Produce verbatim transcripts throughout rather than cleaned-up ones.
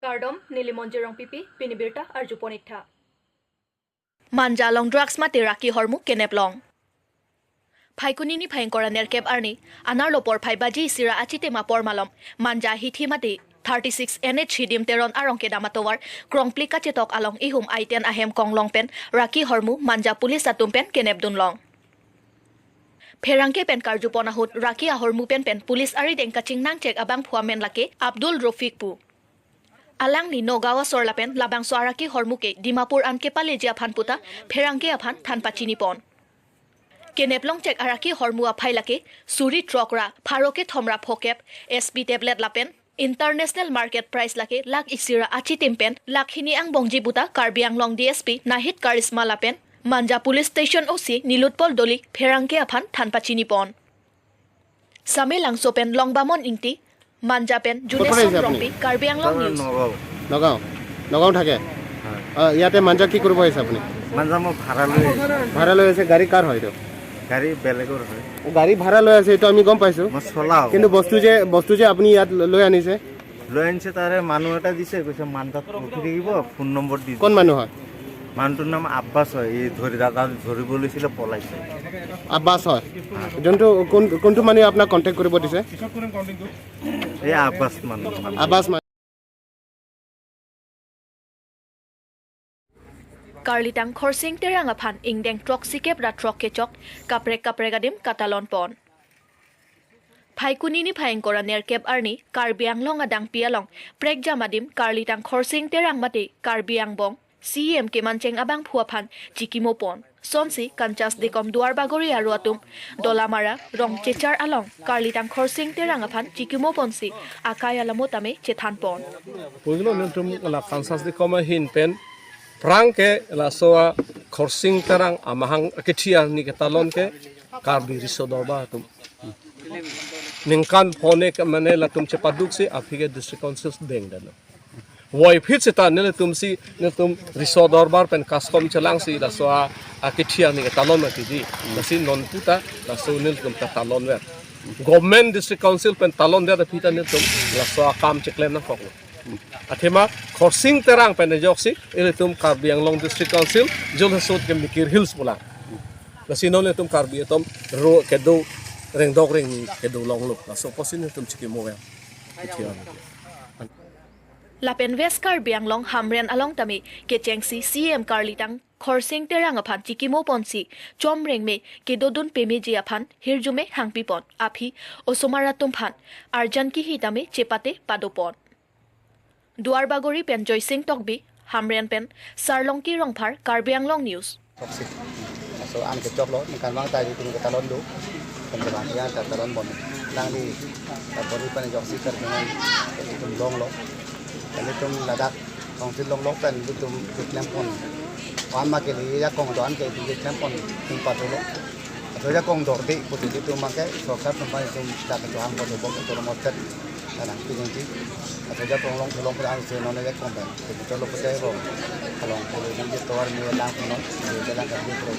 Kardom, neli Monjir Rongpipi, pini birta arjupon iktha. Manja along drugs mate raki ahormu kenep long. Phaikuni niphai ingkoi ra nerkep arni, anerlo porphai baji isi ra achitim apor malom, Manja hithi mate thirty-six N H hidim Teron arong kedam atovar, Krongpli kachetok along ihum aiten ahem konglong pen raki ahormu Manja police atum pen kenepdun long. Pherangke pen karjupon ahut raki ahormu pen pen police arideng kachingnangchek abangphu amen lake Abdul Rofik pu. Alangli Nagaon asor lapen labangso araki ahormu ke Dimapur an kepaleji aphan puta pherangke aphan than pachinipon. Keneplongchek araki ahormu aphai lake suri throk ra pharo kethom ra phokep, S P tablet lapen international market price lake lakh isi ra achitim pen lakh hini angbongji puta Karbi Anglong D S P Nahid Karisma lapen Manja Police Station O C Nilotpal Doli pherangke aphan than pachinipon. Samelangso pen Longbamon Ingti, Manja pen ক'ৰ পৰা আহিছে Juneson আপুনি? Rongpi, Karbi Anglong News. Nagaon. নগাঁও। নগাঁও থাকে? হয়। অ, ইয়াতে মাঞ্জা কি কৰিব আহিছে আপুনি? মাঞ্জা মই ভাড়া লৈ আহিছোঁ। ভাড়া লৈ আছে, গাড়ী কাৰ হয় এইটো? গাড়ী বেলেগৰ হয়। গাড়ী ভাড়া লৈ আছে, এইটো আমি গম পাইছোঁ। মই চলাওঁ। কিন্তু বস্তু যে, বস্তু যে আপুনি ইয়াত লৈ আনিছে? লৈ আনিছে, তাৰে মানুহ এটা দিছে, কৈছে মাঞ্জাত ৰখি থাকিব, ফোন নম্বৰ দি কোন দিছে। মানুহ হয়? মানুহটোৰ নাম আব্বাছ হয়, এই ধৰি, দাদা ধৰিব লৈছিলে, পলাইছে। আব্বাছ হয়? যোনটো কোন, কোনটো মানুহে আপোনাক কণ্টেক্ট কৰিব দিছে? এই আব্বাছ মানুহ। আব্বাছ মানুহ। Karlitang Khorsing Terang aphan ingdeng throksikep ra throk kechok, kaprek kaprek adim katalon pon. Phaikuni niphai ingkoi ra nerkep arni, Karbi Anglong adangpi along prekjam adim Karlitang Khorsing Terang mate Karbi Angbong C E M kemancheng abangphu aphan chikimopon. Sonsi Kanchas Dekom Duarbagori aro atum Dolamara Rongchechar along Karlitang Khorsing Terang aphan chikimoponsi akai alamo tame chethanpon. Pujlo nelitum la Kanchas Dekom ahin pen pherangke laso a Khorsing Terang amahang akethi arni ketalon ke Karbi Riso Dorbar atum. Ningkan phone ke mane latum chepaduksi aphi ke District Council dengdetlo. Voiphit seta nelitum si, nelitum Riso Dorbar pen custom chelangsi laso a, akethi arni ketalon ma tiji. Lasi non puta laso nelitum ta talonver. Government District Council pen talondet aphi ta nelitum laso akam cheklem nangkoklo. Athema Khorsing Terang pen ajoksi ilitum Karbi Anglong District Council Jolhasot ke Mikir Hills pulang. Lasi non nelitum Karbi atum ro kedo rengdok rengni kedo longlo. Laso apotsi nelitum chikimover. Lapen West Karbi Anglong Hamren along tame kechengsi C E M Karlitang Khorsing Terang aphan chikimoponsi chomrengme kedodun pemeji aphan hirjume hangpipon aphi osomar atum aphan arjan kihi tame chepate padopon. Duarbagori pen Joysing Tokbi, Hamren pen Sarlongki Rongphar, Karbi Anglong News. Toxic. So, an kechoklo, ningkan vang ta itum ketalon do. Kan kebang ya ta talon bon. Nangli ta boni pen ajoksi Karbi Anglong itum longlo. Kan itum ladak council longlo pen itum keklempon. Wan ma ke le ajakong do-an ke itum keklempon itum pathulo. Athe ajakong dorde putuli itum ma ke sorkar atum aphan itum ta kechohang pon bom itum mostet. Kanang pinjengji. Athe ajakong long tholong pura ang se non ajakong pen. Itum cholo pute bom. Along pule nang je tovar me lang punon. Je lang kan je pro.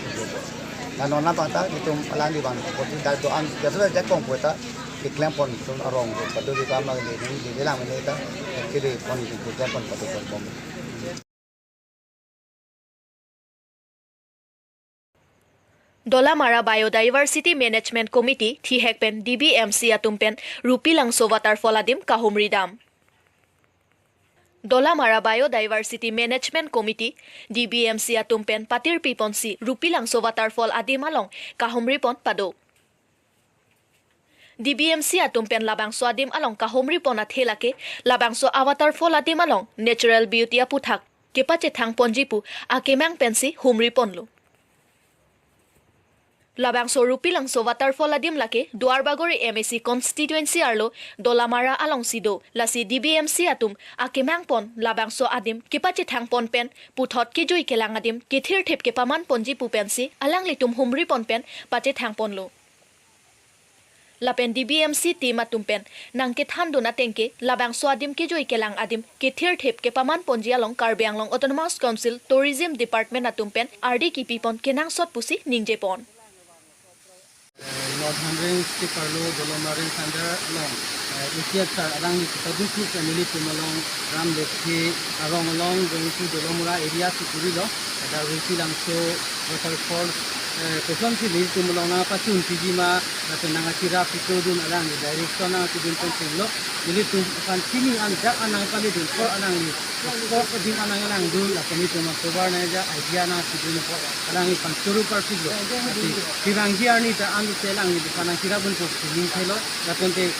Na non na bang ta itum alangli bang putuli dak do-an jasa ajakong puta keklempon itum arong patu di kama le ni di lang me ta. Kele pon itum keklempon patu pon bom. Dolamara Biodiversity Management Committee thihek pen D B M C atum pen Rupilangso Waterfall adim kahumri dam. Dolamara Biodiversity Management Committee, D B M C atum pen patirpiponsi Rupilangso Waterfall adim along kahumripon pado. D B M C atum pen labangso adim along kahumripon athe lake labangso a waterfall adim along natural beauty aputhak kepachethangponji pu akemang pensi humriponlo. Labangso Rupilangso Waterfall adim lake Duarbagori M A C constituency arlo Dolamara alongsi do, lasi D B M C atum akemangpon labangso adim kepachethangpon pen puthot kejui kelang adim kethirthip kepamanponji pu pensi alanglitum humripon pen pachethangponlo. Lapen D B M C team atum pen nangkethandun ateng ke labangso adim kejui kelang adim kethirthip kepamanponji along Karbi Anglong Autonomous Council Tourism Department atum pen ardi kipipon kenangsot pusi ningjepon. Hamren District arlo Dolamara Range under along, eh, A C F sir alangli kepadukphu family atum along Ram Lekhi arong along going to Dolamara area Sikuri lo, ada Rusi Langso waterfall, eh, kosonsi nelitum along nangpachun piji ma, lapen nangkachirap pitodun alangli direction nangpidun pensi lo, nelitum aphan chini an jak an nangpaledun apor alangli, apor adim an nangkelangdun, lapen nelitum akobar nangja idea nangpidun apor alangli aphan choro parpiklo. Lasi Tirangi arni ta ansi alangli aphan nangkirap un pusi ning thelo, lapen te,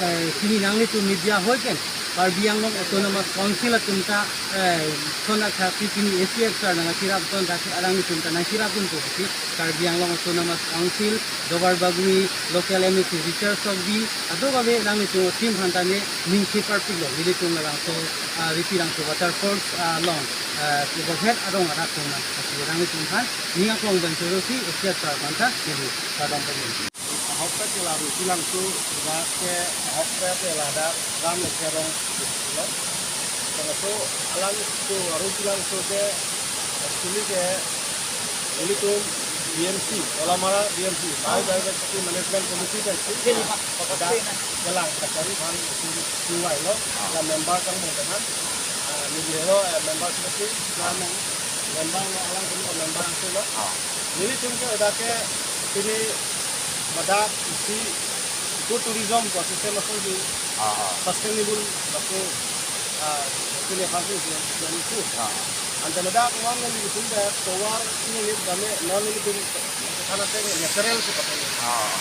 eh, chini nanglitum media hoi pen Karbi Anglong Autonomous Council atum ta, eh, son athak si chini A C F sir nangkirap son athak si alanglitum ta nangkirap un pusi Karbi Anglong Autonomous Council, Duarbagori local M A C Richard Tokbi, aduk ave alanglitum team aphan ta ne ning chepar piklo, nelitum labangso, ah, Ripi Langso waterfalls, ah, along, ah, Boghet arong arat atum nang, lasi alanglitum aphan ning aklong pen choro si A C F sir aphan ta neli kardom pajir. Ahokpet ke la Rusi Langso, dak ke ahokpet ke ladak Ram Lekhi arong lo. Laso alangso Rusi Langso ke actually ke nelitum B M C, Dolamara B M C, Biodiversity Management Committee pen si dak kelang kachari aphan itum chingvai lo, la member kang mo kan. Ah, neli lo, eh, member secretary, chairman, member lo, alangtum member angse lo. Ah. Nelitum ke dak ke pini ladak isi eco-tourism ecosystem aso di, ah, ah, sustainable laso, ah, pini hasil di, di itu. Ah. Ante ladak non nelitum dak tovar ini ni dame non nelitum karena natural si pakai. Ah.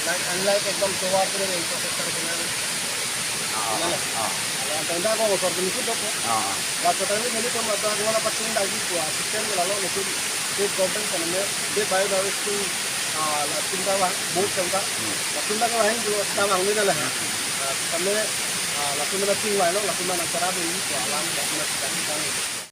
Like, unlike ekdom tovar pini infrastructure pini. Ah, ah, ah. Ante dak ko opportunity do ko. Ah, ah. Laso tadi nelitum ladak nangpachun dagi ko system ke lalu nelitum state government ke name state biodiversity, ah, la chunda vang, board chunda. Hmm. La chunda ke vang dulu sedang ang ni dah lah. Hmm. Ah, kami, ah, laso mana chingvai lo, laso mana cara dulu ko alam, laso mana sedang sedang.